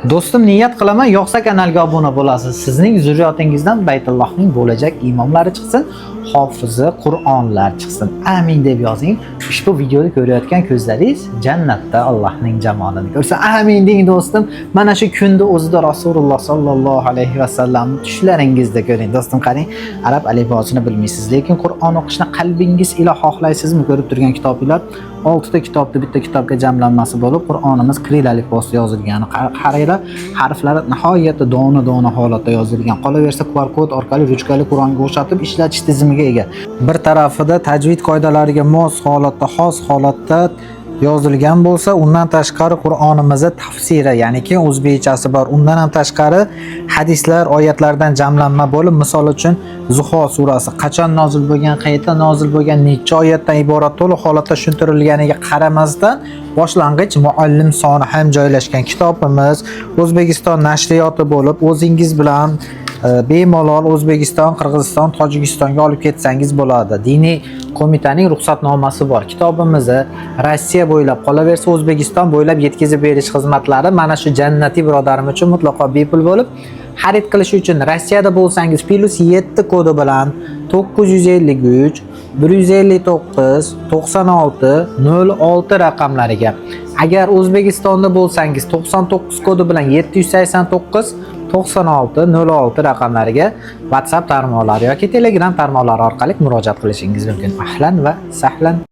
Do'stim, niyat qilaman, yoqsa kanalga obuna bo'lasiz. Sizning zurriyotingizdan Baytullohning bo'lajak imomlari chiqsin, hofizi Qur'onlar chiqsin. Amin deb yozing. Ushbu videoni ko'rayotgan ko'zlaringiz jannatda Allohning jamolini ko'rsin. Amin deng, do'stim. Mana shu kunda o'zida Rasululloh sollallohu alayhi vasallamni tushlaringizda ko'ring. Do'stim, qarang, arab alifbosini bilmaysiz, lekin Qur'on o'qishni qalbingiz ila xohlaysizmi? Ko'rib turgan kitoblar 6 ta kitobni bitta kitobga jamlanmasi bo'lib, Qur'onimiz kirill alifbosida yozilgani. Qaranglar, harflari nihoyatda dona-dona holatda yozilgan. Qolaversa, QR kod orqali ruchkali Qur'onga o'xshatib ishlatish tizimiga ega. Bir tarafida tajvid qoidalariga mos holatda, xos holatda yozilgan bo'lsa, undan tashqari Qur'onimizni tafsiri, ya'niki o'zbekchasi bor. Undan ham tashqari hadislar, oyatlardan jamlanma bo'lib, misol uchun Zuho surasi qachon nozil bo'lgan, qayerda nozil bo'lgan, necha oyatdan iborat to'liq holatda tushuntirilganiga qaramasdan, boshlang'ich muallim soni ham joylashgan kitobimiz O'zbekiston nashriyoti bo'lib, o'zingiz bilan bemalol O'zbekiston, Qirg'iziston, Tojikistonga olib ketsangiz bo'ladi. Diniy qo'mitaning ruxsatnomasi bor. Kitobimizni Rossiya bo'ylab, qolaversa O'zbekiston bo'ylab yetkazib berish xizmatlari mana shu jannatiy birodarim uchun mutlaqo bepul bo'lib, xarid qilish uchun Rossiyada bo'lsangiz +7 kodi bilan 953 159 96 06 raqamlariga. Agar O'zbekistonda bo'lsangiz 99 kodi bilan 789 96 06 raqamlariga WhatsApp tarmoqlari yoki Telegram tarmoqlari orqali murojaat qilishingiz mumkin. Ahlan va sahlan.